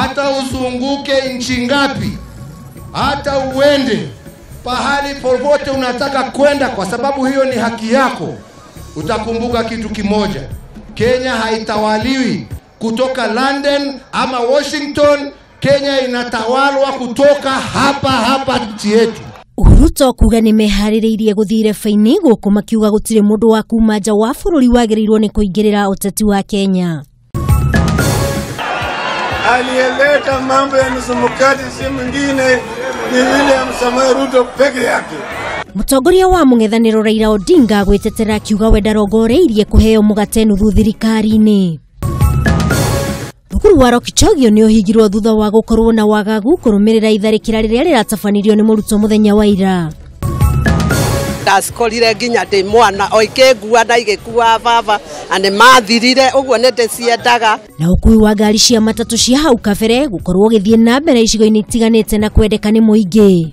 Hata uzunguke nchi ngapi, hata uende pahali popote unataka kwenda, kwa sababu hiyo ni haki yako, utakumbuka kitu kimoja: Kenya haitawaliwi kutoka London ama Washington. Kenya inatawalwa kutoka hapa hapa nchi yetu. Ruto kuga nĩ meharĩrĩirie gũthiĩ ireba-inĩ gũkũ makiuga gũtirĩ mũndũ wa kuma nja wa bũrũri wagĩrĩirwo nĩ kũingĩrĩra ũteti wa Kenya. Aliyeleta mambo ya nusu mkate si mwingine ni William Samoei Ruto peke yake. Mũtongoria wa mũng'ethanĩro Raila Odinga gwĩtetera akiuga we ndarongoreirie kũheo mũgate nuthu thirikari-inĩ. Thukuru wa Lokichogio nĩ ũhingirwo thutha wa gũkorwo na wagagu kũrũmĩrĩra itharĩkĩra rĩrĩa rĩratabanirio nĩ mũrutwo mũthenya wa ira. Ndacikorire nginya ndĩ mwana o ikĩngua na igĩkua baba na nĩ mathirire ũguo nĩ ndĩciendaga. Na ũkui wa ngari cia matatũ cia hau kabere gũkorwo ũgĩthiĩ na mbere icigo-inĩ itiganĩte na kwendeka nĩ mũingĩ.